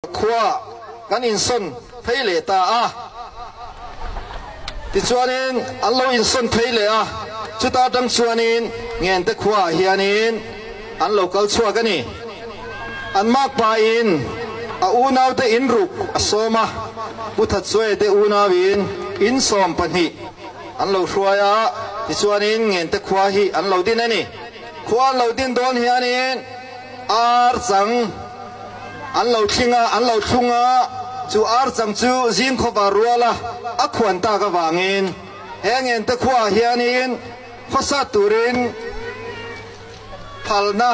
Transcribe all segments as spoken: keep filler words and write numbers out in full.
khua kan insawn thei leh ta a. Tichuanin an lo insawn thei leh a. Chuta tang chuanin Ngente khua hianin an lo kal chhuak a ni. An makpa in a unaute in ruk a sawm a, Pu That Cuai te unau in in sawm pahnih an lo hruai a. Tichuanin Ngente khua hi an lo din a ni. Khua an lo din dawn hianin ar chang an lo tling a, an lo thlung a, chu ar chang chu zing khawva rual a, a khuan tak avangin he Ngente khua hianin khawsat turin phalna,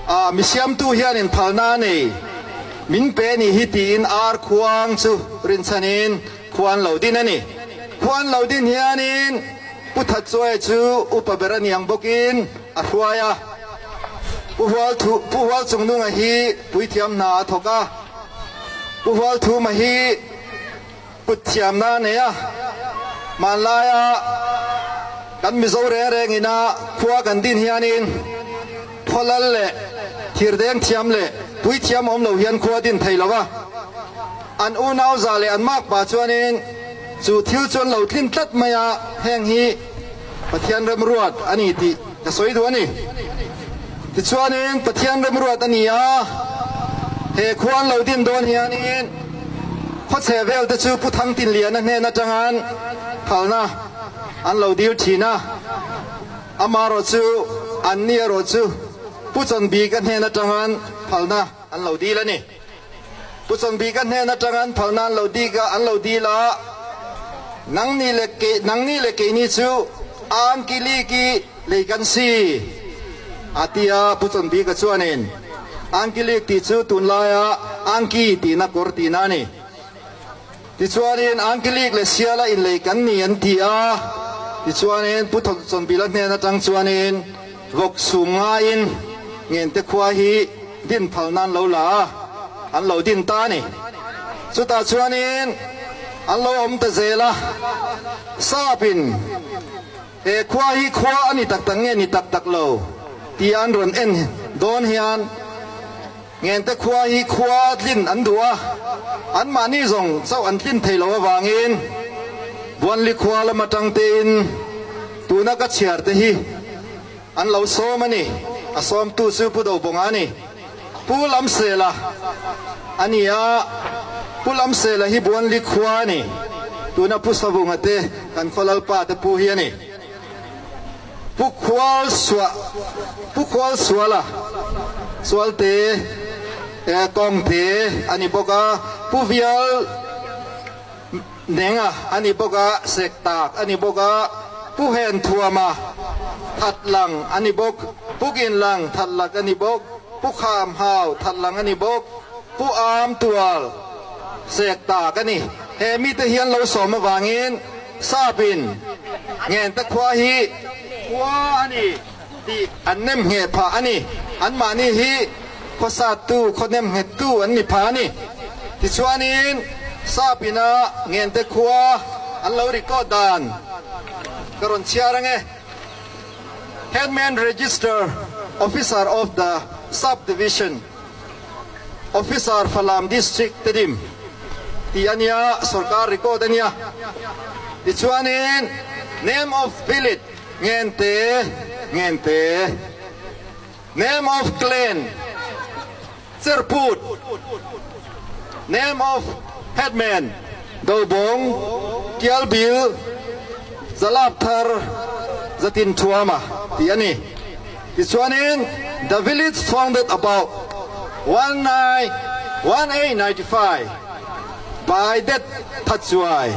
a, mi siamtu hianin phalna nei min pe ni hi tiin ar khuang chu rinchhanin khua an lo din a ni. Khua an lo din hianin Pu That Cuai chu upa ber a niang bawkin a hruai a. Pu Hual Thu, Pu Hual Chungnunga hi puithiam hna a thawk a. Pu Hual Thuma hi puithiamna nei a. Hmanlai-ah kan Mizo rengreng in a khua kan din hianin khualal le thirdeng thiam le puithiam om lo hian khua din thei lo a. An unau za le an makpa chuanin chu thil chu an lo tlin tlat mai a, heng hi Pathian remruat a ni tih ka sawi duh a ni. Tichuanin Pathian remruat a ni a, he khua an lo din dawn hianin khawchhe vel te chu Pu Thangtinliana hnen atangan phalna an lo dil ṭhin a. Amarawh chu, an ni erawh chu Pu Chawnbika hnen atangan phalna an lo dil a ni. Pu Chawnbika hnen atangan phalna an lo dil a, an lo dil a. Nangni le kei, nangni le keini chu Angki Lik i lei kan si, a ti a. Pu Chawnbika chuanin Angki Lik tih chu tunlai-ah Angki tihna kawr tihna a ni. Tichuanin Angki Lik le Siala in lei kan ni an ti a. Tichuanin Pu Thawn Chawnbika hnen atang chuanin vok sung ngaiin Ngente khua hi din phalna an lo la a, an lo din ta a ni. Chutah chuanin an lo awm ta zel a, Sapin he khua hi khua a ni taktak nge ni taktak lo tia an rawn en dawn hian, Ngente khua hi khua tlin an duh a, anmahni zawng chauh an tlin thei lo avangin Buanli khua lam atang tein tuna ka chhiar te hi an lo sawm a ni. A sawmtu chu Pu Dobonga a ni. Pu Lamsela a ni a, Pu Lamsela hi Buanli khua a ni. Tuna Pu Savunga te, kan khualalpa te pu hi a ni. Pu Khual Sua-, Pu Khual Suala, Sualte, eh, Kawngte a ni bawk a, Pu Vial Nenga a ni bawk a, Sektak a ni bawk a, Pu Hen Thuama, Thatlang a ni bawk, Pu Ginlang, Thatlak a ni bawk, Pu Kham Hau, Thatlang a ni bawk, Pu Am Tual, Sektak a ni. He mite hi an lo sawm avangin Sapin Ngente khua hi khua a ni tih an nemngheh phah a ni. Anmahni hi khuasattu, khuanemnghettu an ni phah a ni. Tichuanin Sapin a Ngente khua an lo record dan ka rawn chhiar ang e. Headman Register Officer of the Subdivision, Officer Falam District, Tedim tih a nia, sawrkar record a nia. Tichuanin name of village, Ngente, Ngente. Name of clan, Cherput. Name of headman, Dobong, Kialbil, Zalapthar, Zatinthuama tih a ni. Tichuanin, the village founded about one nine, one eight ninety-five by Det Thatchuai,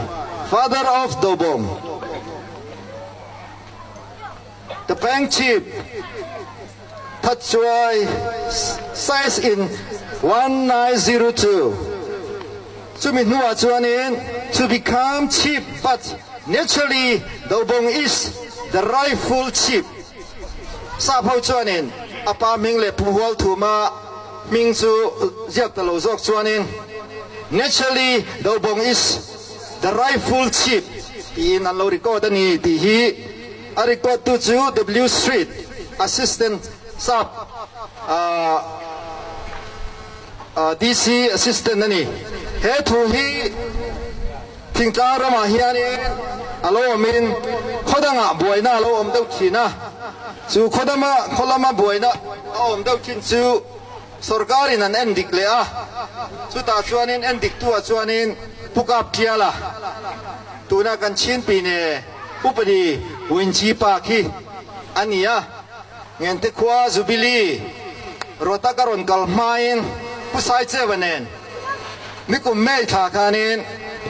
father of Dobong. The Peng chief, Thatchuai, size in one nine zero two. Chumi hnuah chuanin, to become chief, but naturally, Dobong is the rightful chief. Sap ho chuanin, a pa hming leh Pu Hual Thuma hming chu ziak ta lo zawk chuanin, naturally, Dobong is the rightful chief tiin an lo record a ni tih hi. A record tu chu W Street, Assistant Sap, ah, Ah, D C assistant a ni. He thu hi Thingtlang ramah hianin a lo awmin, khuadangah buaina a lo awm deuh thin a, chu khuadama, khualama buaina a awm deuh thin chu sorkar in an endik leh a, chutah chuanin endiktu ah chuanin Pu Kap Tial a, tuna kan Chinpi ne upadi winji pa khi a ni a. Ngente khua Jubilee rawt a ka rawn kal hmain Pu Saicheva nen nikum May thla khanin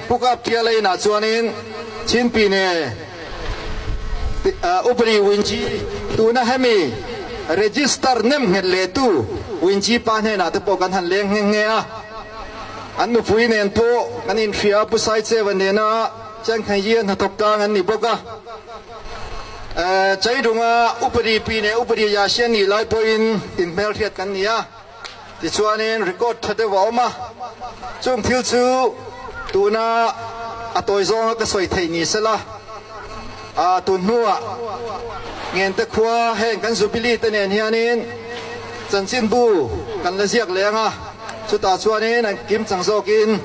Pu Kap Tial a inah chuanin Chinpi ne, ah, upadi winji, tuna hemi register nem nghet lehtu winji pa hnenah te pawh kan han leng nghe nghe a. An nupui nen pawh kan inhria, Pu Saicheva nena Chiang Khai Yie hnathawk tang an ni bawk a. Eh, Chaidunga upadi pi ne upadi yahsia nih lai pawhin inhmelhriat kan ni a. Tichuanin record ṭha deuh a awm a. Chung thil chu tuna a tawi zawnga ka sawi theih ni sela. A, tun hnuah Ngente khua heng kan Jubilee te nen hianin chanchinbu kan la ziak leng a. Chutah chuanin an kimchang zawkin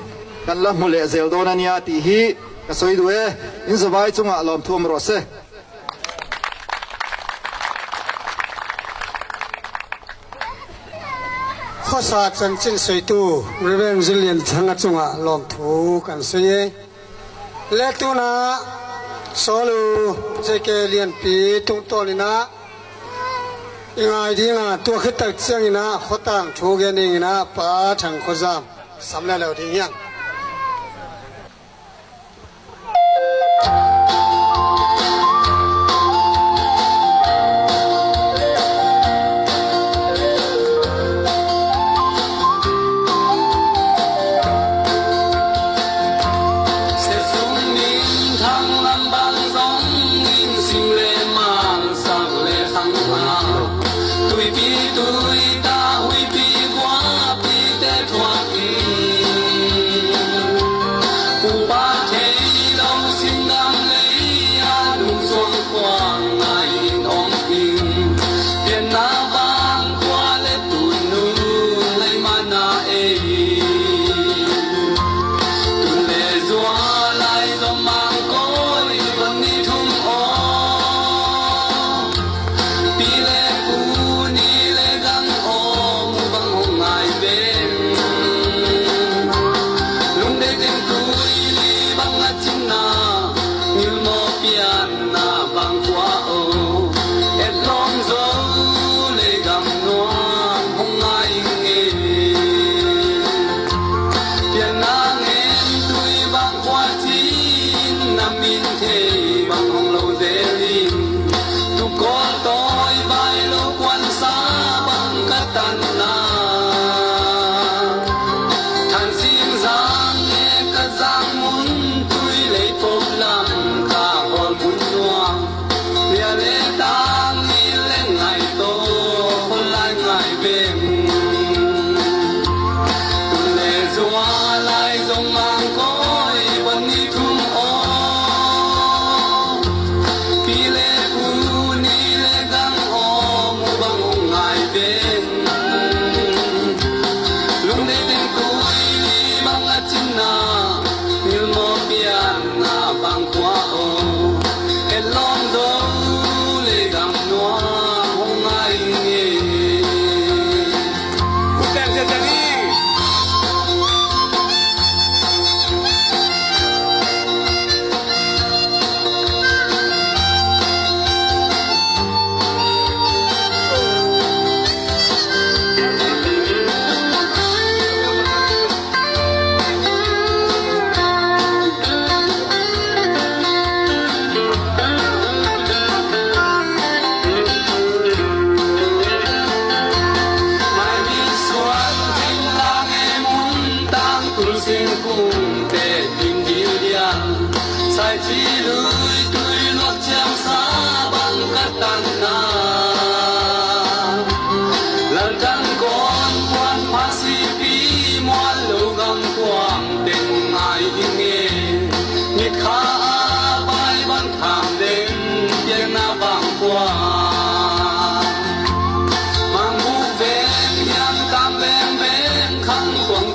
kan la hmu leh zel dawn a nia tih hi ka sawi duh e. In zavai chungah lawmthu awm rawh se. Khawsa chanchin sawitu Reverend Zilian Thanga chungah lawmthu kan sawi e. Le tuna Sawlu J K Lianpi tungtawninah i ngai dinga tua khit tak chianginah khawtang thu gen dinginah Pa Thang Khawzam sam le lo ding hian.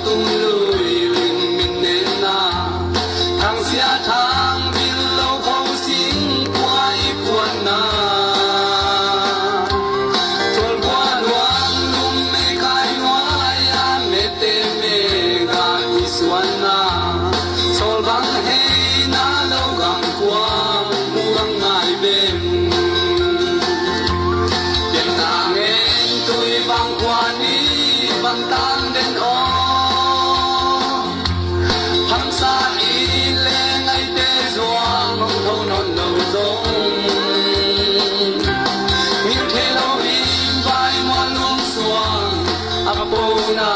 Lui ling min nenna, thangsia thang bil lo kho sing kua i puanna. Tual kua luang lum mei kai nuai a mete mega i suanna. Sol bang heina lo gang kuang mu bang ngai bem. Pianna ngen tui bang kua ni bang tang den aw. Hamsa i le ngaite zuang hong tho nawn lo zong. Ngil thei lo in vai mual lum suang. A pona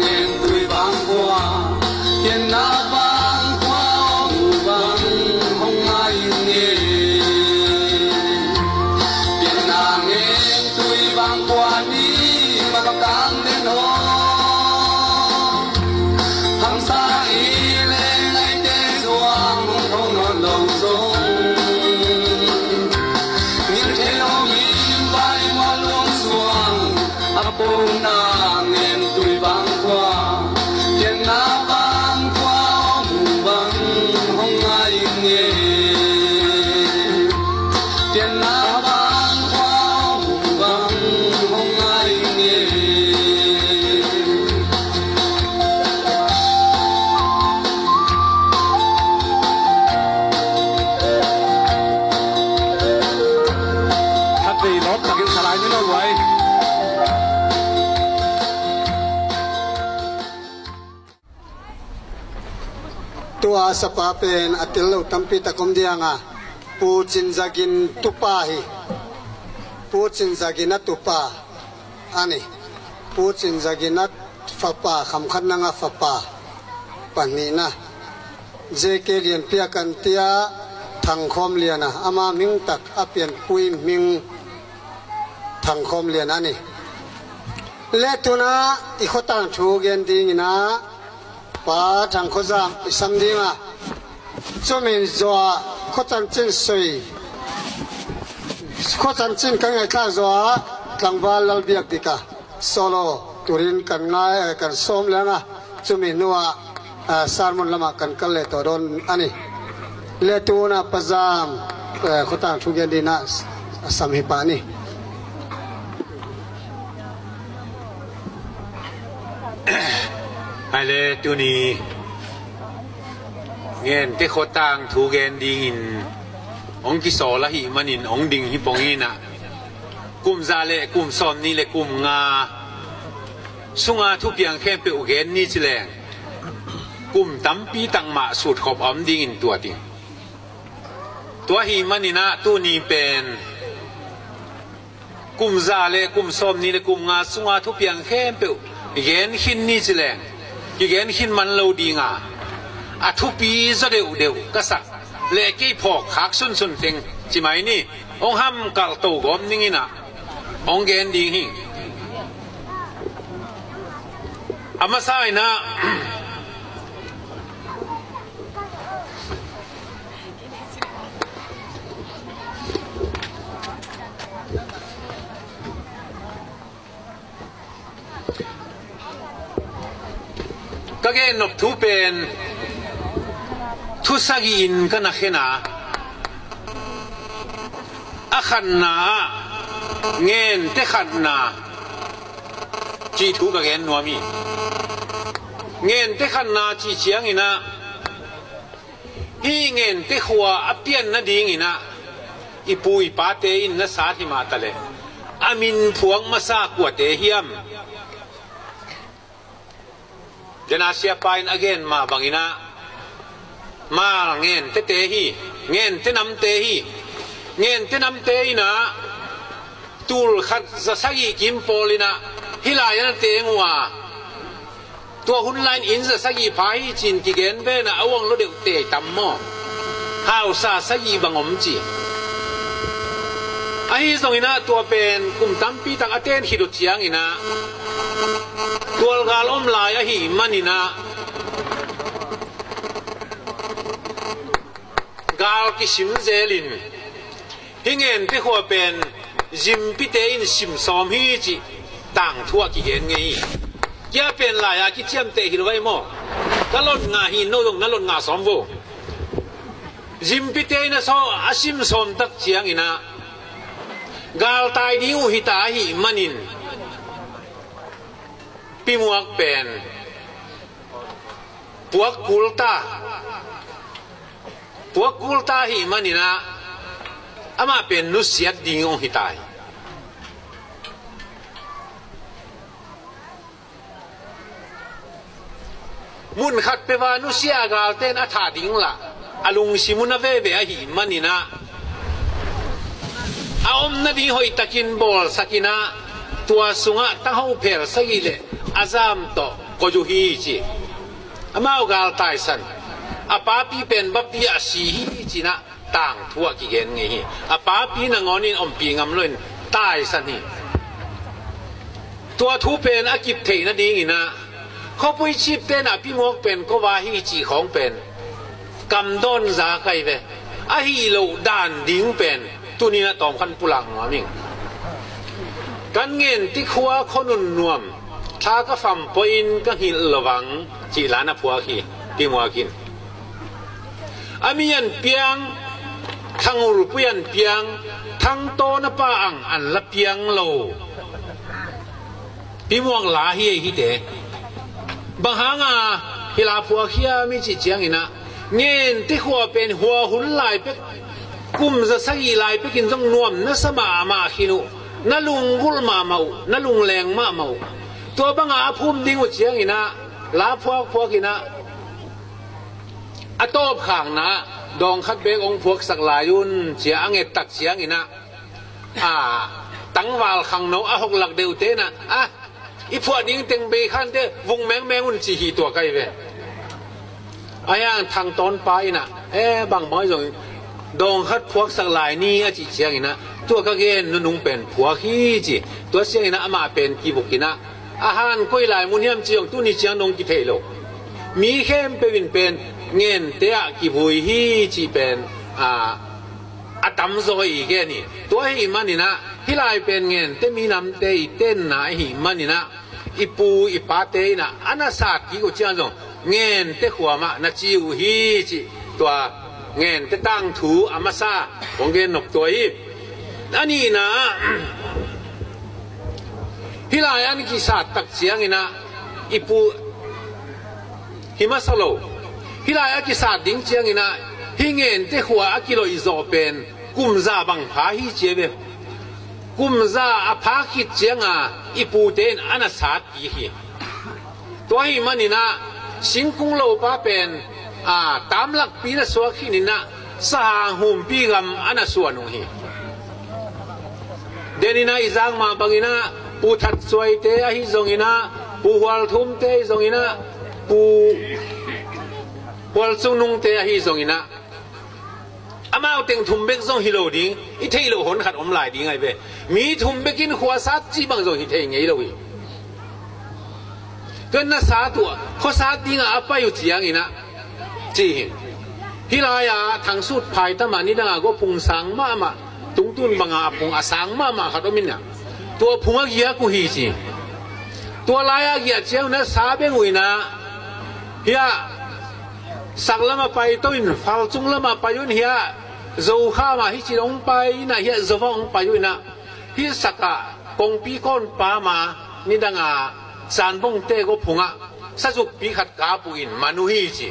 ngen tui bang kua. Pianna bang kua mu bang hong ngai nge. Pianna ngen tui bang kua ni bang tang den aw. Hamsa i le ngaite zuang hong tho nawn lo zong. Ngil thei lo in vai mual lum suang. A pona ngen tui bang kua. Pianna bang kua mu bang hong ngai nge. Pianna bang kua mu bang hong ngai nge. Khat vei lawp takin khalai ni lo guai. Tua sapa pen a tel lo tampi tak om dianga Pu Cin Zagin tupa hi. Pu Cin Zagin a tupa a ni. Pu Cin Zagin a fapa, Kham Khan Nang a fapa pahnihna. J K Lianpi a kan tia Thang Khawm Lian a, ama hming tak a pianpui hming Thang Khawm Lian a ni. Le tuna i khuatang thu gen dingina Pa Thang Khua Zam i sam dinga, cumin zua khuacan cin soi, khuacan cin kan ngaihtlak zua tlangval Lalbiak Dika solo turin kan ngai, eh, kan sawm lenga, cumi nuah, eh, sermon lamah kan kal le tawh dawn a ni. Le tuna Pa Zam, eh, khuatang thu gen dina a sam hi pah ni. Ai le tuni Ngente khuatang thu gen dingin hong kisawl ahih manin hong ding hi pong inah, kum za le kum sawm nih le kum nga sunga thupiang khempeuh gen ni ci leng kum tampi tak mah sutkhop a om dingin tua ding. Tua ahih maninah tuni pen kum za le kum sawm nih le kum nga sunga thupiang khempeuh gen khin ni ci leng kigen khin man lo dinga, a thupi zaw deuhdeuh ka sak le kei phawk khak sunsun teng ci mai ni. Hong hamkalh to gawm ninginah hong gen ding hi. A masa inah ka gen nop thu pen thu sagih in ka na khen a, a khatna ah ngente khatna cih thu ka gen nuam hi. Ngente khatna cih cianginah hih ngente khua a pian nadinginah i pu i pate in na sat hi mah taleh a min phuak masa kuate hiam? Dena siapa in a gen mah banginah mal ngente te hi, ngente namte hi. Ngente namte inah tul khat za sagih kim pawl inah hih lai-ah na teng uh a, tua hun lai-in inn za sagih pha hi ci-in kigen benah a uang lo deuh tei tam maw? Hausa sagih bang om ci. Ahi zonginah tua pen kum tampi tak a ten khit uh cianginah tualgal om lai ahih maninah gal kisim zelin hih ngente khua pen zimpite in sim sawm hi cih tangthu ah kigen ngei hi. Kia pen lai-a kiciamteh hi lo vai maw? Ka lot ngah hi, no zong na lot ngah sawm vo. Zimpite in a saw, a sim sawm tak ciangin ah, galtai ding uh hi ta ahih manin, Pi Muak pen puak kul ta, puak kul ta ahih manin ah, amah pen nusiat ding hong hi ta hi. Mun khat peuh a nusia a galte in a thah ding lah, a lungsim uh na veve ahih manin ah, a omna ding hoihtakin bawlsak in ah, tua sungah tangho phel sagih le a zam tawh koih uh hi ci. Amau gal taisan, a papi pen bappi ah a si hi ci-in ah tangthu ah kigen ngei hi. A papi nangawn in ompih ngam loin taisan hi. Tua thu pen a kip theih nadingin ah, khuapui cipte in ah Pi Muak pen kua hi cih khawng pen kamdawn za kai ve. Ahi loh dan ding pen tuni-in ah tawmkhat pulak nuam ing. Kan Ngente khua khua Nunnuam, thla ka fam poi-in ka ngilh lo vang, cih la na phuak hi, Pi Muak in. A mi an piang, Thang Hurpui an piang, Thang Tawn a pa ang an la piang lo. Pi Muak la hi ei hite. Bang hanga hih la phuak hiam i cih ciangin ah, Ngente khua pen hua hun lai pek, kum za sagih lai pekin zong nuam na sa mahmah khin uh, na lunggulh mahmah uh, na lungleng mahmah uh. Tua banga a phum ding uh ciangin ah, la phuakphuak in ah, a tawpkhakna ah dawng khat beek hong phuaksak lai un, ci-a a nget tak ciangin ah, a, tangval khangno a hoklak deuhte in ah, a, i phuah ding teng bei khante vung mengmeng un, ci hi tua kai ve. Ahi hang Thang Tawn pa in ah, e, bangbang zong dawng khat phuaksak lai ni, a cih ciangin ah, tua ka gen nunung pen phuak hi ci. Tua ciangin ah amah pen kivuk in ah, a han koi lai mun hiam cih zong tuni ciang dong kithei lo. Mi khempeuh in pen Ngente ah kivui hi cih pen, a, a tamzaw i gen hi. Tua ahih manin ah, hih lai pen Ngente minamte i tenna ahih manin ah, i pu i pate in ah a na sat kik uh ciang zong Ngente khua mah na ci uh hi cih, tua Ngente tangthu a masa kong gen nop tua hi. A nihna ah, hih lai an kisat tak ciangin ah, i pu hi masa lo. Hih lai a kisat ding ciangin ah, hih Ngente khua a kiloih zawh pen kum za bang pha hi ci ve. Kum za a pha khit cianga i pute in a na sat kik hi. Tua ahih manin ah, singkung lopa pen, a, tamlakpi na suak khinin ah, sahang humpi gam a na suan uh hi. Denin ah i zak mah bangin ah, Pu That Suaite ahi zongin ah, Pu Hual Thumte ahi zongin ah, Pu Hual Cung Nungte ahi zongin ah, amau teng thum bek zong hi lo ding, i theih loh hon khat om lai ding ahi ve. Mi thum bekin khua sat cih bang zong hi thei ngei lo hi. Tua na sat uh, khua sat dingah a pai uh ciangin ah, ci hi. Hih lai-ah Thang Sut Phai tama nidangah gua phung sang mahmah, tungtun banga a phung a sang mahmah khat om in ah, tua phung a giak uh hi ci. Tua lai-ah giah ciang uh na sa beng uh in ah, hiah Sak lamah pai to in, Fal Cung lamah pai un, hiah Zokham ah hih cin hong pai in ah, hiah Zova hong pai uh in ah, hih Sak ah kongpi kawn pa ma nidangah Sanbongte gua phungah sazukpi khat kap uh in man uh hi ci.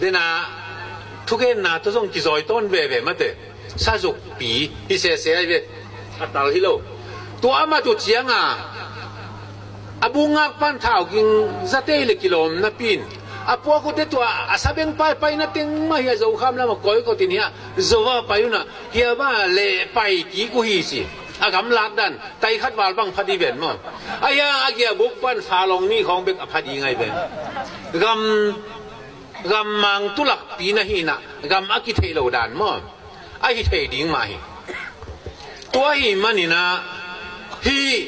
Dena thugenna tawh zong kizawi tawn veve mate. Sazukpi hi sese ahi ve. A tal hi lo. Tua a mat uh cianga a bungak pan thau ging zate hi le kilawm napi in a puak uhte tua a sabeng paipai na teng mah hi a, Zokham lamah koikot in hi a, Zova pai un ah, hia bang a leh pai kik uh hi ci. A gamlak dan tai khat val bang pha dih ven maw? A hiang a giahbuk pan falong nih khawng bek a pha ding ahi ven. Gam, gammang tulakpi na hi in ah gam a kitheih lo dan maw? A hi thei ding mah hi. Tua hi manin ah hih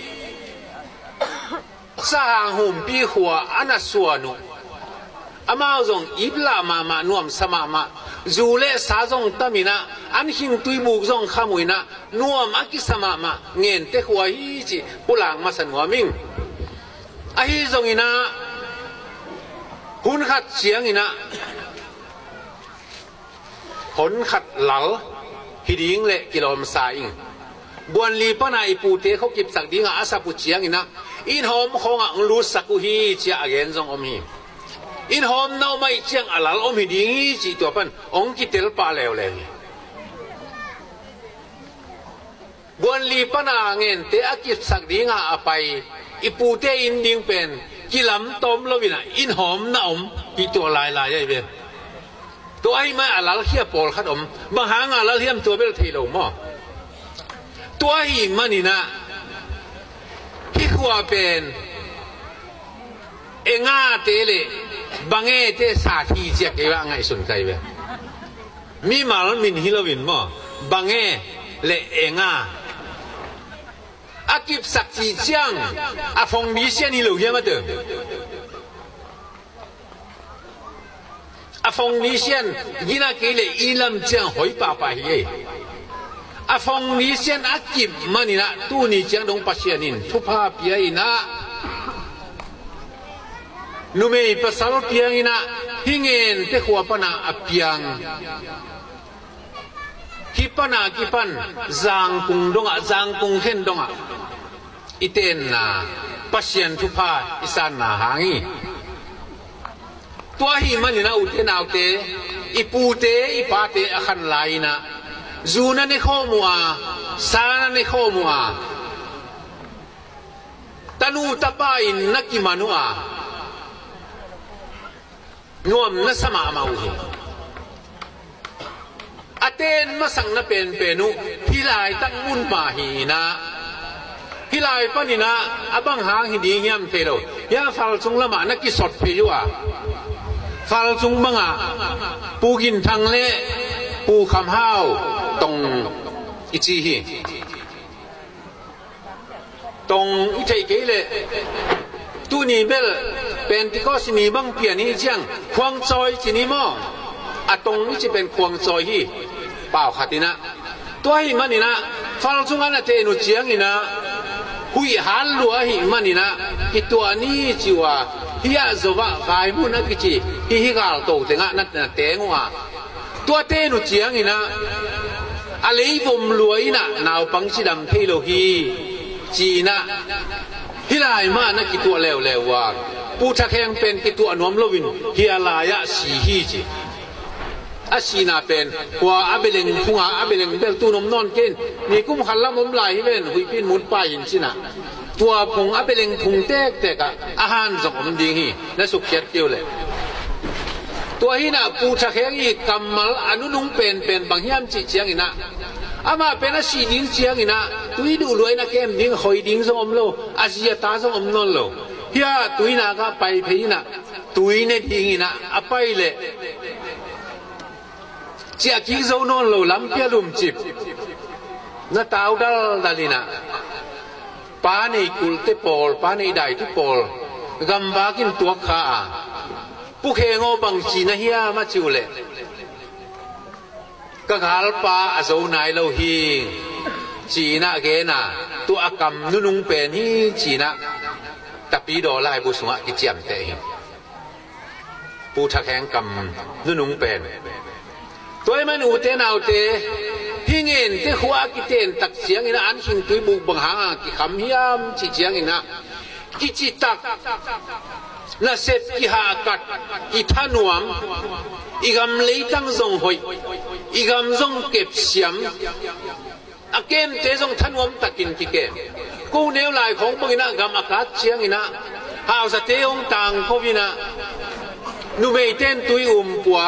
Sahang Humpi khua a na suan uh, amau zong iplah mahmah, nuamsa mahmah, zu le sa zong tam in ah, an khingtui buk zong kham uh in ah, nuam a kisa mahmah Ngente khua hi cih pulak masa nuam ing. Ahi zongin ah, hun khat ciangin ah, hun khat lal hi ding leh kilawmsa ing. Buanli pana i pute khua kipsak dingah a sap uh ciangin ah, inn hawm khawngah hong lutsak uh hi, ci-a a gen zong om hi. Inn hawm na om ahih ciang a lal om hi ding hi, cih tua pan hong kitel pah leuleu hi. Buanli pana ngente a kipsak dingah a pai i pute inn ding pen kilamtawm lo-in ah, inn hawm na om hi, tua lailai ahi ve. Tua ahih man a lalkhia pawlkhat om. Bang hanga lal hiam, tua bel thei lo maw? Tua ahih manin ah, hih khua pen engate le bangete sa hi, ci-a kei bang ngaihsun ka hi ve. Mimal min hi lo-in maw, bange le enga. A kipsak cih ciang a foundation hi lo hiam, a teu? A foundation gina kei leh i lam ciang hoi pahpah hi ei. A foundation a kip manin ah, tuni ciang dong Pasian in thupha pia-in ah, numei pasal piang-in ah, hih ngente khua pana a piang. Hih pana kipan Zangkung dongah, Zangkung khen dongah i tenna, Pasian thupha i sanna hang hi. Tua ahih manin ah, ute naute, i pute i pate a khan lai-in ah, zu na ne khawm uh a, sa na ne khawm uh a, tanu tapa in na kiman uh a, nuam na sa mahmah uh hi. A ten masakna penpen uh hih laitak mun mah hi-in ah, hih lai panin ah a bang hang hi ding hiam thei lo. Hia Falcung lamah na kisot phei uh a, Falcung bangah Pu Gin Thang le Pu Kham Hau tong i ci hi. Tong i theih kei leh, tuni bel Pentecost ni bang pian hi ciang, Khuangcawi ci ni maw? A tong i ci pen Khuangcawi hi, pau khat in ah. Tua ahih manin ah, Falcung ah na ten uh ciangin ah, huih hat lua ahih manin ah, kituah ni ci uh a, hih ah Zo-ah Vaimun a kici, hih, hih galto tengah na, na teng uh a, tua ten uh ciangin ah, a leivom lua-in ah naupang cidam thei lo hi, ci-in ah, hih lai mah na kituah leuleu uh a, Pu Tha Kheng pen kituah nuam lo-in hih lai-ah si hi, ci. A sihna pen khua a beleng phungah, a beleng bel tu-in om nawn kei in, nikum khat lam om lai hi ven, huihpi-in mut pai hi in, ci-in ah, tua phung a beleng phung tektek ah a han zong om ding hi, na sukkhiat kei uh leh. Tua hi-in ah, Pu Tha Kheng i kammal a nunung penpen bang hiam cih ciangin ah, amah pen a sih ding ciangin ah, tui duh lua-in a kem ding, hoi ding zong om lo, a zi a ta zong om nawn lo. Hih ah tuinak ah pai phei-in ah, tui ne dingin ah a pai leh, ciah kik zo nawn lo, lampi ah lumcip, na tau daldal-in ah, pa nei kulhte pawl, pa nei daite pawl gamvak in tuak kha a, Pu Kheng aw, bangci na hiam a ci uh leh, ka galpa a zo nai lo hi, ci-in ah gen a, tua a kam nunung pen hi, ci-in ah Tapidaw laibu sungah kiciamteh hi. Pu Tha Kheng kam nunung pen. Tua ahih man ute naute, hih ngente khua a kiten tak ciangin ah, an khing tuibuk bang hanga kikham hiam cih ciangin ah, kicitak, nasep kihahkat, kithanuam, i gam leitang zong hoih, i gam zong kepsiam, a kemte zong thanuam takin kikem. Ko neu lai khawng bangin ah gam a kat ciangin ah, hausate hong tangko-in ah, numeite in tui um pua,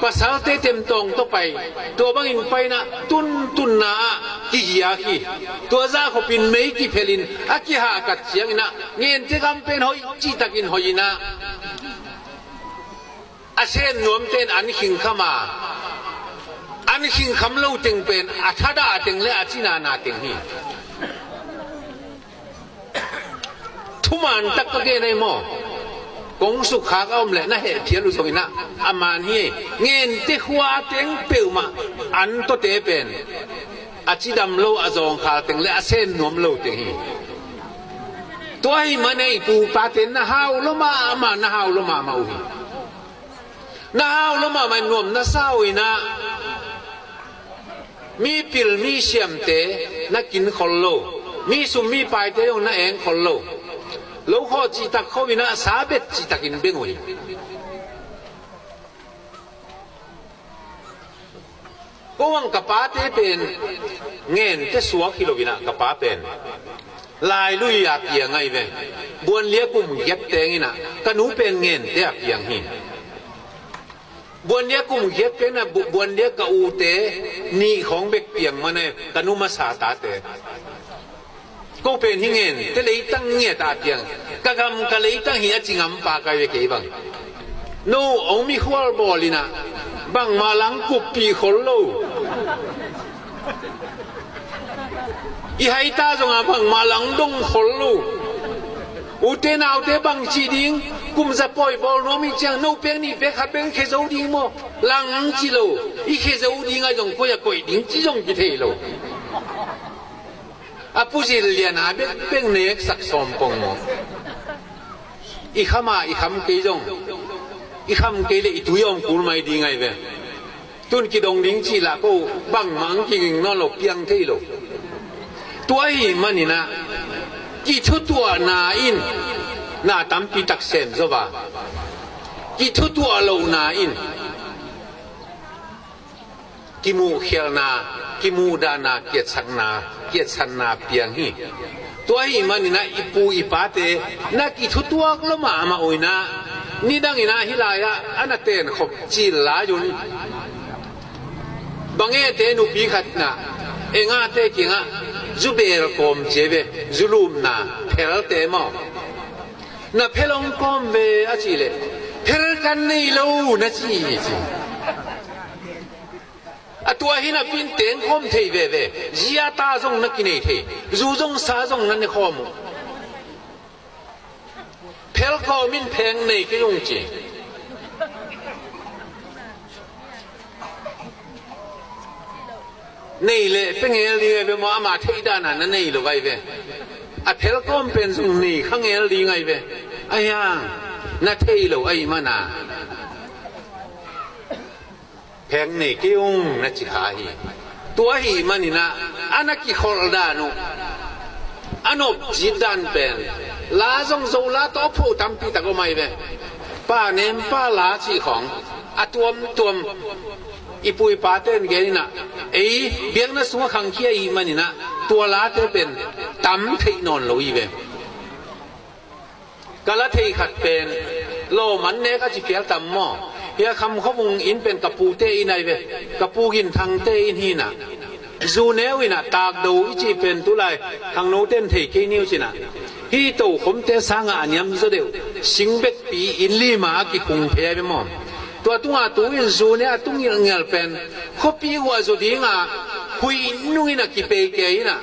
pasalte temtawng tawh pai, tua bangin pai-in ah tuntunna ah kigiak hi. Tua zah khopin mei kiphelin a kihahkat ciangin ah, ngente gam pen hoih cihtakin hoih-in ah, a sem nuamte in an khingkham a, an khingkham lo teng pen a thadah teng le a cinana teng hi. Thuman tak ka gen ahi maw? Kong sukkhak a om leh na hehphial uh zongin ah a man hi. Ngente khua teng peuhmah an tawte pen a cidam lo, a zawngkhal teng le a sem nuam lo teng hi. Tua ahih manin i pu i pate na hau lua mahmah, na hau lua mahmah uh hi. Na hau lua mahmah, nuam na sa uh in ah, mi pil mi siamte na kin khol lo, mi sum mi paite zong na eng khol lo, lo khawh cihtak khawh in ah, sa bet cihtakin beng uh hi. Ko hang ka pate pen ngente suak hi lo in ah, ka pa pen lailui a piang ahi ve. Buanlia kum giat teng in ah, ka nu pen ngente a piang hi. Buanlia kum giat teng in ah, bu-, buanlia ka ute nih khawng bek piang man ahi, ka nu masa tate. Ko pen hi ngente leitang ngiat a piang, ka gam ka leitang hi a ci ngam pa ka hi ve kei bang. No hong mikhual bawl in ah, bangmah la hong kuppih khol lo. I haita zong ah bangmah la hong dong khol lo. Ute naute bang ci ding, kum za pawi bawl nuam i ciang, no pek nih pek khat pek khia zo ding maw? La hong ci lo, i khia zo ding ah zong koi a koih ding ci zong kithei lo. A pu Zil Lian a bek bek neksak sawm pong maw? I kham a i kham kei zong, i kham kei leh i tui a om kul mai ding ahi ve. Tun kidong ding cih lah ko bangmah hong kiging nawn lo, piang thei lo. Tua ahih manin ah, kithutuahna in na tampi tak sem zo a, kithutuah lohna in kimuhkhialhna, kimuhdahna, kiatsakna, kiatsanna piang hi. Tua ahih manin ah i pu i pate na kithutuak lua mahmah uh in ah, nidang in ah hih lai-ah a na tenkhop cil lai un, Bangehte nupi khat in ah, Engahte kiangah zu beel kawm ci ahi ve, zu lupna phelte maw? Na phel hong kawm ve a cih leh, phel kan nei lo na ci hi ci. A tua hi napi in tengkhawm thei veve, zi a ta zong na kinei thei, zu zong sa zong na nekhawm uh. Phel kawm in pheng nei kei ung ci. Nei leh pia ngel ding ahi ve maw, ama theih dan a na nei lo ahi ve. A phel kawm pen zong nei kha ngel ding ahi ve. Ahi hang na thei lo ahih man a, pheng nei kei ung na ci kha hi. Tua ahih manin ah, a na kikholh dan uh, a nopcit dan pen, la zong Zo la tawh a phuah tampi tak om ahi ve. Pa nem pa la cih khawng a tuamtuam i pu i pate in gen in ah, ei biakna sungah khangkhia ahih manin ah, tua late pen tam theih nawn lo hi ve. Ka la thei khat pen, lawm an nek a ci phial tam maw? Hia Kham Khua Vung inn pen ka pute inn ahi ve, ka pu Gin Thangte inn hi in ah, zu neu in ah, takdo i cih pen tulai khangnote in thei kei ni uh cin ah, hih tokhomte sangah a niam zaw deuh, sing bekpi inn lima a kikhung phei ahi ve maw? Tua tungah tu in zu ne a tu ngilngel pen khuapi uh a zaw dingah huih nung in a kipei kei in ah,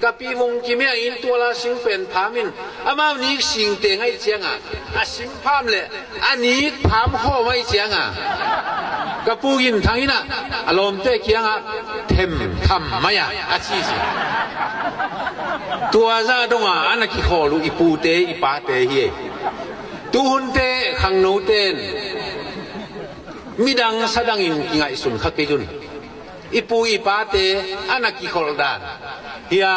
ka pi Vung Kimia in tua la sing pen pham in, amau nik singte ngaih ciangah, a sing pham le a nik pham khawm ahi ciangah, ka pu Gin Thang in ah, a lawmte kiangah, them tham mai ah a ci ci. Tua zah dongah a na kikhawl uh i pute i pate hi. Tuhunte khangnote in midang sadangin kingaihsun kha kei un. I pu i pate a na kikholh dan, hia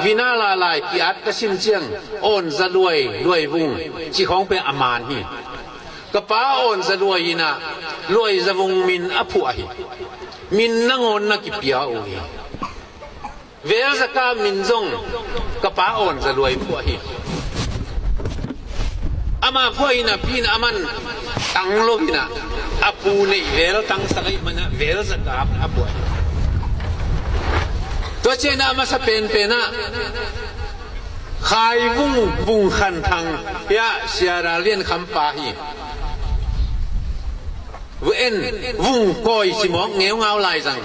Vinala lai ki-at ka sin ciang, Awn Za Luai, Luai Vung cih khawng pen a man hi. Ka pa Awn Za Luai in ah Luai Za Vung min a phuah hi. Min nangawn na kipia uh hi. Vel Za Kap min zong ka pa Awn Za Luai phuah hi. Ama phuah hi napi in aman tang lo in ah, a pu neih vel tangsak ahih man ah Vel Za Kap a phuah hi. Tua ciangin a masa penpen ah Khai Vung, Vung Khan Thang, hia Sia Ra Lian Kham pa hi. Vung en, Vung Kawi ci mawk ngeungau lai zang.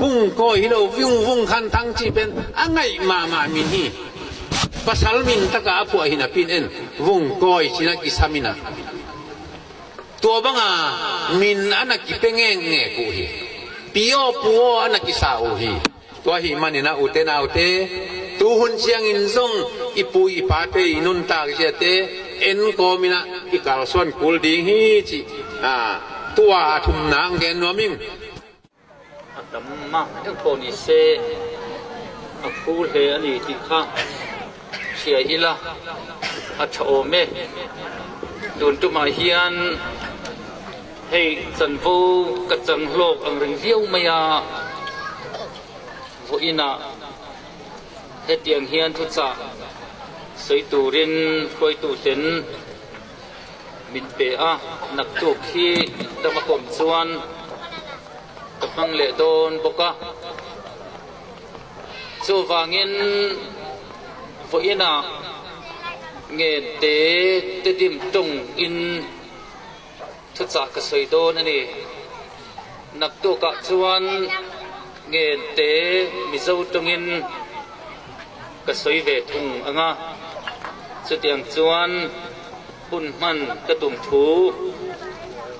Vung Kawi hi lo, Vung, Vung Khan Thang cih pen a ngaih mahmah min hi. Pasal min takah a phuah hi napi in en, Vung Kawi ci-in a kisam in ah, tua banga min a na kipia ngekngek uh hi. Pi aw pu aw a na kisa uh hi. Tua ahih manin ah ute naute, Tuhun ciangin zong i pu i pate i nuntak ziate en kawmin ah i kalsuan kul ding hi cih, a, tua a thumna ang gen nuam ing. A tam mah deuh pawh ni se, a phu hle a ni tih kha sia ila a tha awm e. Tun tumah hian hei chanvo ka chang hlawk ang reng viau mai a, vawiinah hetiang hian thuchah sawi turin hruaituten min pe a, naktuk hi dam a kawm chuan ka hmang leh dawn bawk a. Chuvangin vawiinah Ngente Tedim tawngin thuchah ka sawi dawn a ni. Naktukah chuan Ngente Mizo tawngin ka sawi ve thung ang a, chutiang chuan hun hman ka tum thu,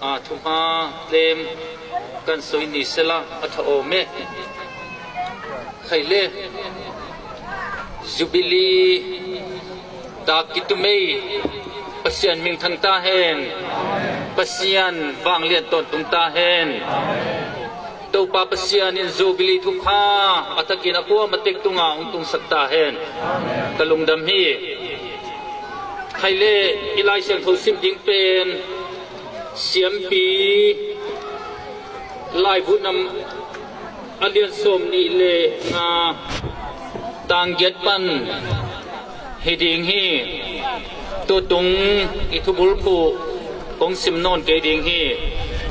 a, thuhma tlem kan sawi ni sela a tha awm e. Khai le, Jubilee dak kitu mei, Pasian hming thang ta hen, Pasian vanglian tawntung ta hen. Topa Pasian in Jubilee thupha a takin a kuama tek tunga hong tungsak ta hen. Ka lungdam hi. Khai le, i Lai Siangtho sim ding pen Siampi Laibu nam a lian sawm nih leh nga tang giat pan hi ding hi. Tutung i thubul phuh kong sim nawn kei ding hi.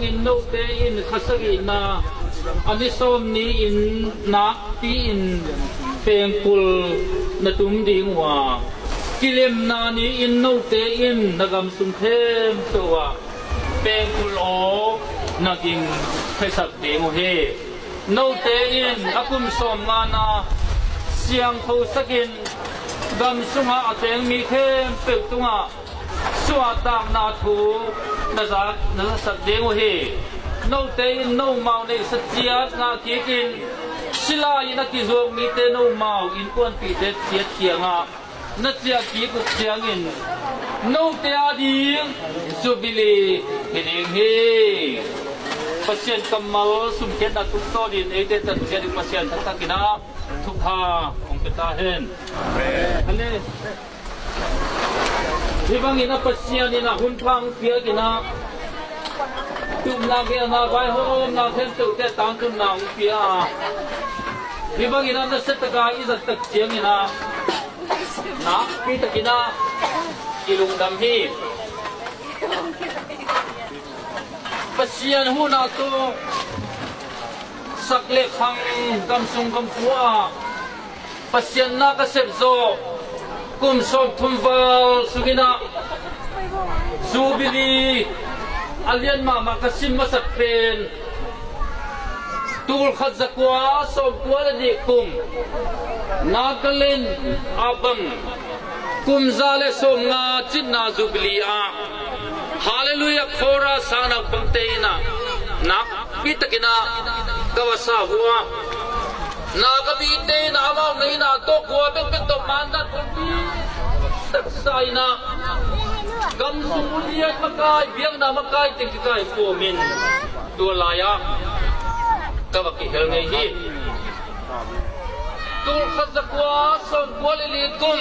In note in kha sagihna a ni sawm ni-in nakpi-in pengkul na tum ding uh a, kilemna ni-in note in na gam sung khempeuh ah pengkul aw na ging theisak ding uh hi. Note in a kum sawm ngana siangtho sakin gam sunga a teng mi khempeuh tungah suahtakna thu na za, na zasak ding uh hi. Note in nomau neihsa ciat ngah kikin silai-in a kizuak mite nomau innkuanpihte ciat kiangah na ciah kik uh ciangin note a ding Jubilee hi ding hi. Pasian kammal sumkhiatna tungtawnin eite tan ciatin Pasian thakthak in a thupha hong pe ta hen. Amen. Hi bangin a Pasian in a hun pha hong piak in a, tumna gelna vaihawmna khempeuhte tangtunna hong pia a, hi bangin a nasa taka i zat tak ciangin a nakpi takin a i lungdam hi. Pasian hunah tawh sak leh khang gam sung gam pu ah Pasian nak a sep zawh kum sawmthum val sungin a Jubilee a lian mahmah ka sim masak pen tul khat zakua sawmkua le nih kum Nagaland ah bang kum za le sawmnga cinna Jubilee ah Hallelujah Chorus sang naupangte in a nakpi takin a ka va sa uh a, Naga mite in a amau na inn ah tawh khua bekbek tawh mandan khawmpi taksa in a gam sung ulian makai, biakna makai teng kikai khawmin tua lai-ah ka va kihel ngei hi. Tul khat zakua sawmkua le li kum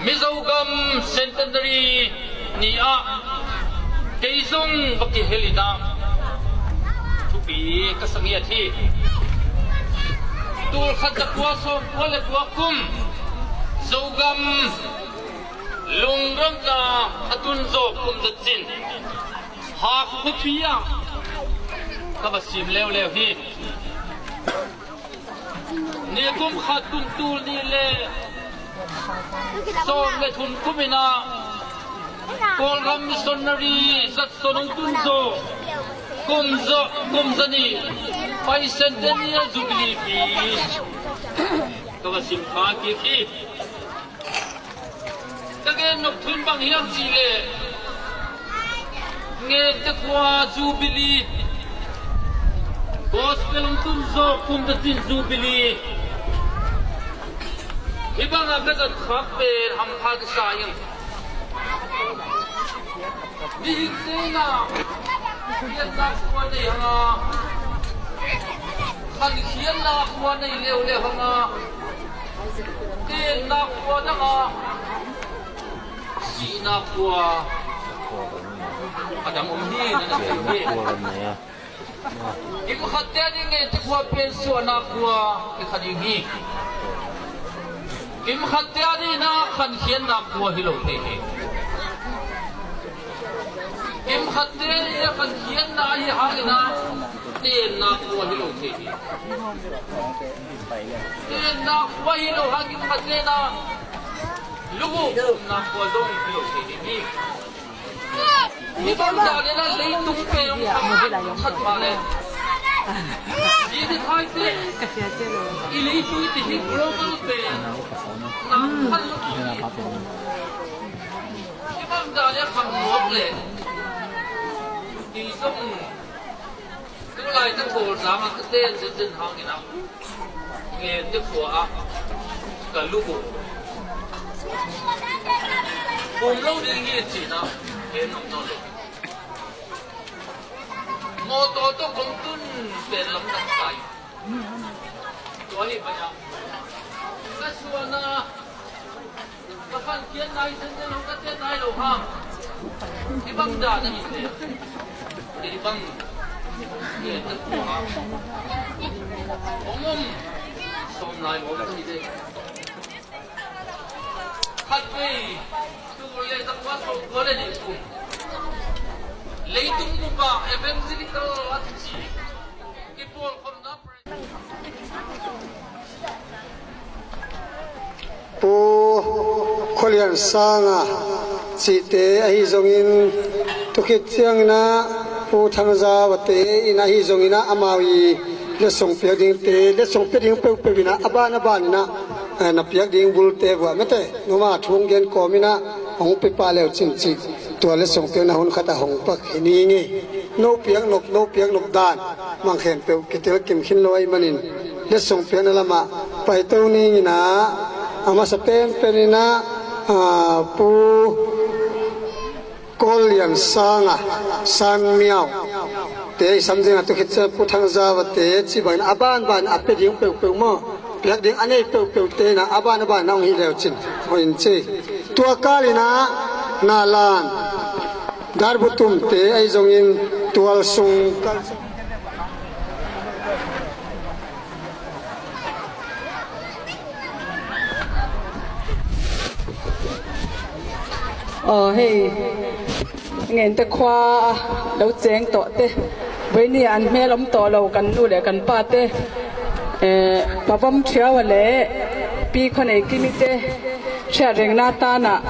Mizo gam Centenary ni-ah kei zong va kihel in a thupi ka sa ngiat hi. Tul khat zakua sawmkua le kua kum Zogam lungralhna a tun zawh kum zacin Hakha khuapi ah ka va sim leuleu hi. Nikum khat kum tul nih le sawm le thum kum in a Kawlram missionary zatsawn hong tun zawh kum zawh kum zanih Bicentennial Jubilee pi ka va sim kha kik hi. Ka gen nop thu in bang hiam cih leh Ngente khua Jubilee, Gospel hong tun zawh kum zacin Jubilee, Hih bangah ka zat khak pen hampha kisa ing. Mihingte in ah pianna khua nei hang a, khankhiatna khua nei leuleu hang a, tenna khua dang a, sihna khua a dang om hi na na thei hi. Kimkhatte a ding ngeinte khua pen suahna khua hi kha ding hi. Kimkhatte a ding na khankhiatna khua hi lo thei hi. Kimkhatte a ding na khankhiatna ahi hangin ah tenna khua hi lo thei hi. Tenna khua hi lo hang kimkhatte na lubu umna khua zong hi lo thei hi. Hih bang dan in ah leitung pen hong khat mah leh, i leitung i ti hi global pen na khat lo hi. Hih bang dan in ah khang mawk leh, i zong tu laitakin Kawlzang ah ka ten zenzen hangin ah, ngeinte khua ah ka lubu um lo ding hi ci-in ah gen nuam nawn lo. Mawtaw tawh kong tun pen lamdang sa ing. Tua hi mah in ah ka suahna, ka khankhiatna hi zenzen lo, ka tenna hi lo hang. Hih bang dan a hi pen, hih bang ngeinte khua ah hong om sawm lai mawk hi ding. Khatvei tul le zakua sawmkua le nih kum, leitung bup ah evangelical a kici kipawlkhopna Pu Khua Lian Sang a cihte ahi zongin, tu khit ciangin ah Pu Thang Za Vate in ahi zongin ah amau i letsong piak dingte, letsong pia ding peuhpeuh in ah a ban a ban in ah, eh, na piak ding bulte vuah mete numa thu hong gen kawmin ah hong pia pah leu cin cih tua letsong piakna hun khat ah hong pak hi ning ei. No piak nop, no piak nop dan mang khempeuh kitel kim khin lo ahih manin letsong piakna lamah paito ning in ah, a masa penpen in ah, ah, Pu Kawl Lian Sang a, San Miau te i sam ding a, tu khit ciang Pu Thang Za Vate cih bangin a banban a pia ding peuhpeuh maw, piak ding a nei peuhpeuh te in ah a ban a ban in ah hong hih leu cin hong in ci. Tua kal in ah Nalan Darbutum te ahi zongin tual sung Aw, hei, ngeinte khua lo ceng tawh te, voi ni an hmel om tawh lo kan nu le kan pa te, eh, Pa Vam Thiau a le Pi Khua Nei Kimi te, Thiat Rengna tan ah,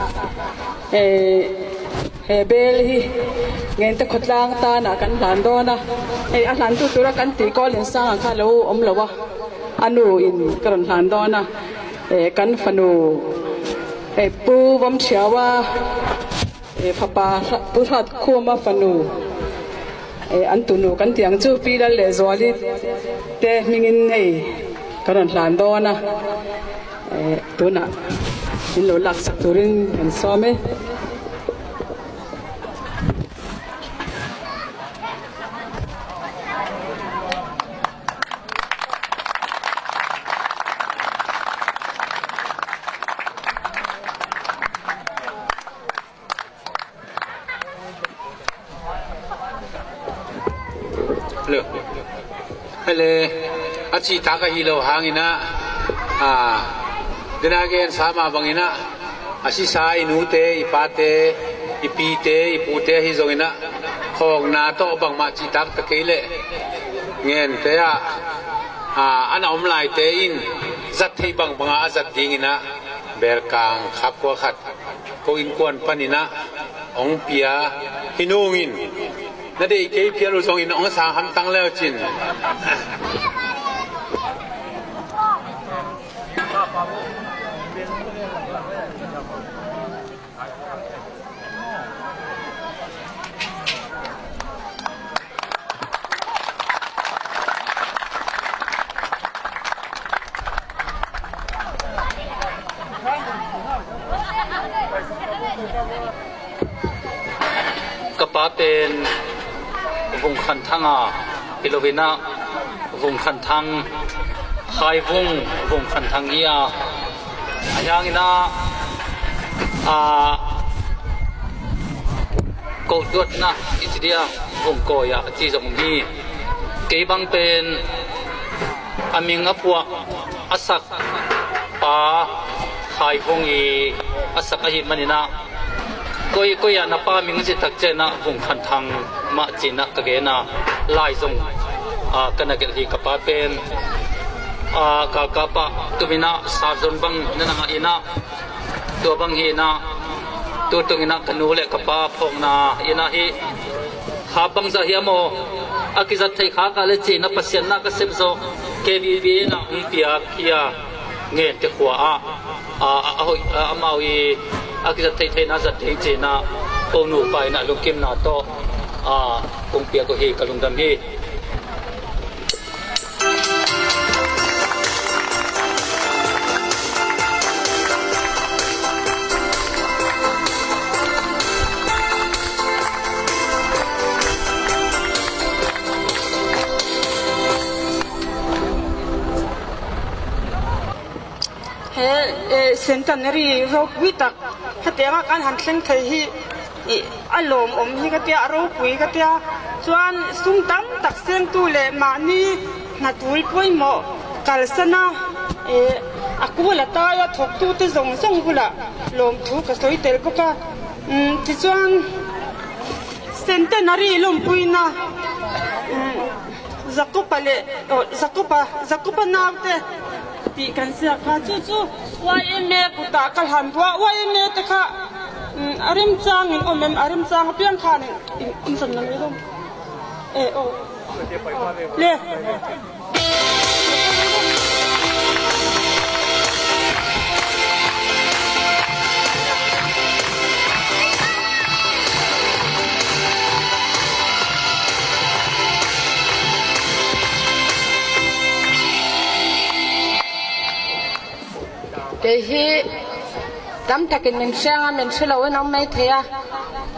eh, he bel hi, ngeinte khuatlang tan ah kan hlan dawn a. Hei, a hlantu tura kan ti Kawl Lian Sang a kha lo om lo a, a nu in ka rawn hlan dawn a. Eh, kan fanu, eh, Pu Vam Thiau a, eh, fapa Hla-, Pu Hlat Khum a fanu, eh, an tunu kan ti ang chu Pi Lal le Zuali te hmingin hei ka rawn hlan dawn a. Eh, tunah in lo laksak turin kan sawm e. Hello. Hello. A cihtak ahi lo hangin ah, a, dena gensa mah bangin ah, a sisa i nute, i pate, i pite, i pute ahi zongin ah, khawkna tawh bangmah cihtak ta kei leh, ngente ah, a, a na om laite in zat theih bangbanga a zat dingin ah, Belkang khapkhua khat ko innkuan panin ah hong pia hi nungin, na deih kei phial uh zongin hong sang hamtang leu cin. Ka pa pen Vung Khan Thang a, hi lo in ah Vung Khan Thang, Khai Vung, Vung Khan Thang hi a, a hiang in ah, a, kohtuatna i ci dia, Vung Kawi a, a ci zong hi. Kei bang pen a ming a phuah a sak pa Khai Vung i a sak ahih manin ah, koi, koi ah na pa ming ci tak ciangin ah Vung Khan Thang mah ci-in ah ka gen a, lai zong, a, ka na gelh hi. Ka pa pen, a, Galkap ah tum in ah Sarzon bang na na ngah in ah, tua bang hi in ah, tu tung in ah ka nu le ka pa phawkna in ah hi. Kha bangzah hiam aw, a kizat thei khak a leh ci-in ah Pasian na ka sep zawh, K B B N ah hong piak hi a, Ngente khua ah, a, a, a hoih, a, amau i a kizat theihtheihna zat ding ci-in ah ko nupa in ah lungkimna tawh, a, kong piak uh hi. Ka lungdam hi. He, eh, centenary ropui tak, hetiang ah kan han thleng thei hi. I, a lawm om hi ka tia, a ropui ka tia. Chuan sum tam tak sengtu le mahni hna tul pawimawh kalsana, eh, a kul a tai a thawktute zawng zawng bulah lawmthu ka sawi tel bawk a. Um, tichuan centenary lawmpuina, um, Jacoba le, oh, Jacoba, Jacoba naute tih kan ziak kha chu chu Y M A kutah ka hlan duah, Y M A te kha, um, a remchangin awm em, a remchang apiang khanin in, in zon na ngei lo. Eh, oh. Le. Kei hi tam takin min hriang a, min hre lo in awm mai thei a.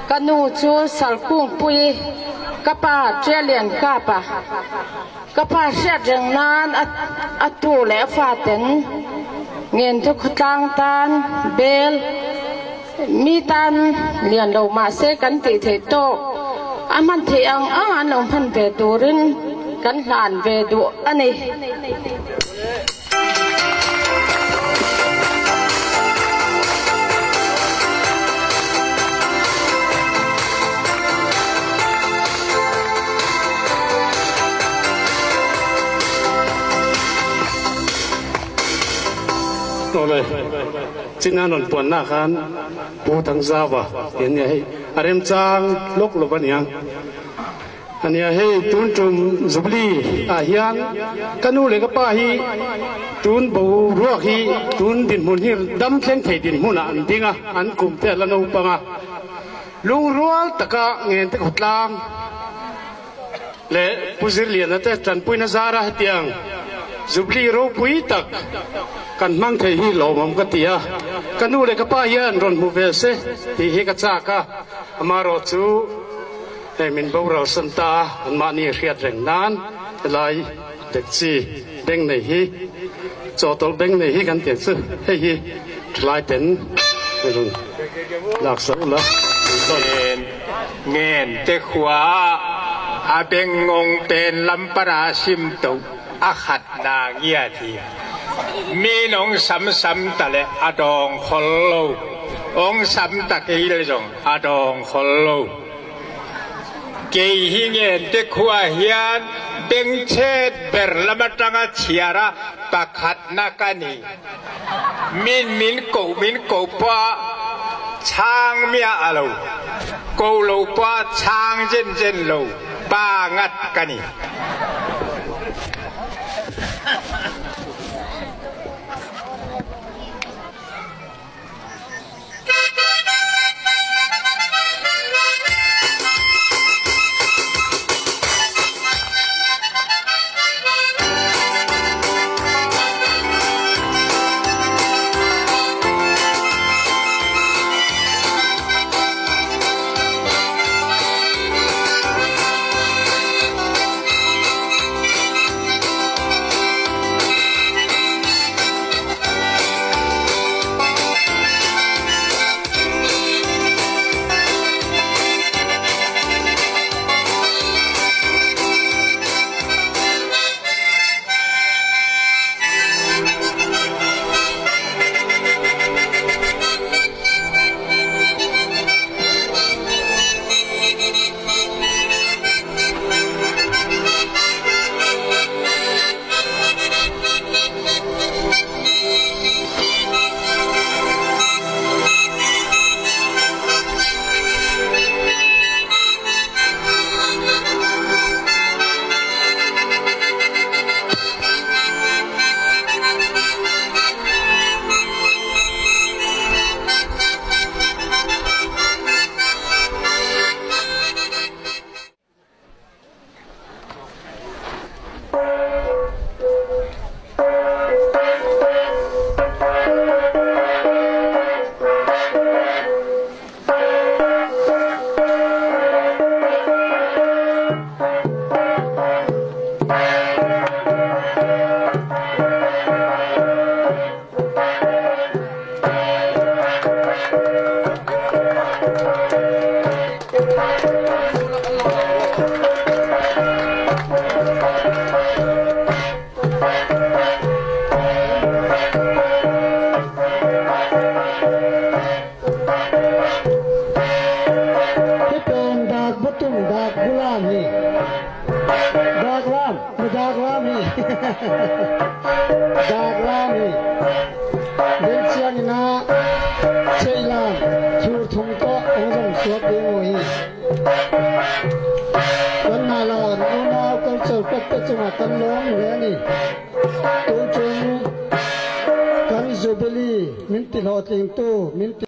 Ka nu chu Salkungpui, ka pa Ṭialian Kapa. Ka pa hriat reng nan a, a tu le a faten Ngente khuatlang tan bel, mi tan lian lo mah se kan tih theih tawh, a hman theih ang ang an lo hman ve turin kan hlan ve duh a ni. Awle, cina non puanna khan Pu Thang Zau a, tian nia hei, a remchang lok lo a nia. A nia hei, tun ṭum Jubilee ah hian ka nu leh ka pa hi tun boruak hi, tun dinhmun hi dam thleng thei dinhmunah an ding a, an kumte a la naupang a. Lungrual taka Ngente khuatlang leh Pu Zirliana te ṭanpuina zara hetiang Jubilee ropui tak kan hmang thei hi lawmawm ka ti a. Ka nu leh ka pa hian rawn hmu ve se tih hi ka chak a. Amaherawhchu hei min boral san ta a, anmahni hriat reng nan helai dekchi beng nei hi, chawhtawlh beng nei hi kan tih chu hei hi, ṭhalaiten min rawn laksak ula. Ngen, Ngente khua a beng ngawng pen lam pana sim toh a khatna ngiat hi. Min hong samsam ta leh a dawng khol lo, hong sam ta kei leh zawng a dawng khol lo. Kei hi Ngente khua hian beng chet ber lam aṭanga chhiara pakhatna ka ni. Min, min koh, min koh pawha chhang miah a lo, koh loh pawha chhang zenzen lo pa ngat ka ni. Hih pen dak butum, dak bulam hi. Dak lam, dak lam hi. Dak lam hi. Tua ciangin ah, cheih lam, thur thum tawh hong zom suak ding uh hi. Kan na la, unau culture pek te cungah kan lawm lian hi. Tuncung kan Jubilee min ti hlawhtling tu, min ti